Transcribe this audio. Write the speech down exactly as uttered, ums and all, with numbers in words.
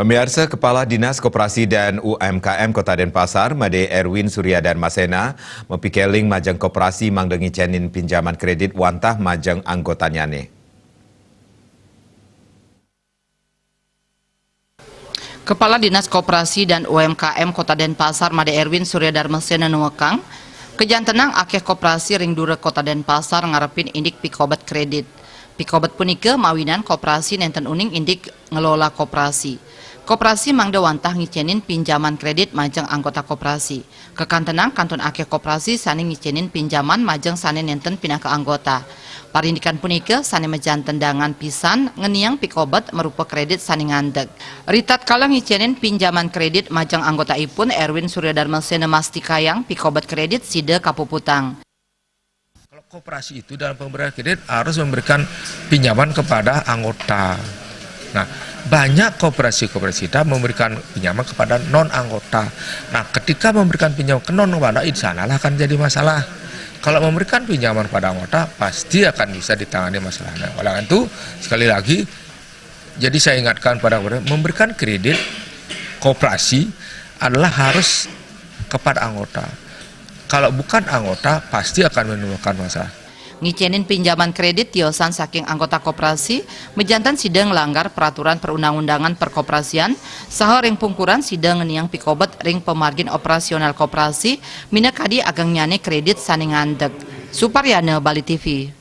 Miarsa, Kepala Dinas Koperasi dan U M K M Kota Denpasar, Made Erwin Surya Dharmasena, mapikeling majeng koperasi mangda ngicenin pinjaman kredit wantah majeng anggotanyane. Kepala Dinas Koperasi dan U M K M Kota Denpasar, Made Erwin Surya Dharmasena nuekang, kejantenang akeh koperasi ring dureg Kota Denpasar ngarepin indik pikobet kredit. Pikobet punika mawinan koperasi nenten uning indik ngelola koperasi. Koperasi mangda wantah ngicenin pinjaman kredit majeng anggota koperasi. Kekantenang kantun akeh koperasi sane ngicenin pinjaman majeng sane nenten pinaka anggota. Parindikan punika sane majanten dangan pisan ngeniang pikobet marupa kredit sane ngandeg. Ritatkala ngicenin pinjaman kredit majeng anggotaipun, Erwin Surya Dharmasena mastikayang pikobet kredit sida kapuputang. Kalau koperasi itu dalam pemberian kredit harus memberikan pinjaman kepada anggota. Nah, banyak koperasi-koperasi kita memberikan pinjaman kepada non anggota. Nah, ketika memberikan pinjaman ke non anggota, di sanalah akan jadi masalah. Kalau memberikan pinjaman pada anggota, pasti akan bisa ditangani masalahnya. Oleh karena itu, sekali lagi, jadi saya ingatkan pada memberikan kredit koperasi adalah harus kepada anggota. Kalau bukan anggota, pasti akan menimbulkan masalah. Ngicenin pinjaman kredit tiosan saking anggota koperasi, majanten sida nglanggar peraturan perundang-undangan perkoperasian, saha ring pungkuran sida ngeniang pikobet ring pamargin operasional koperasi, minakadi agengnyane kredit sane ngandeg. Suparyana, Bali T V.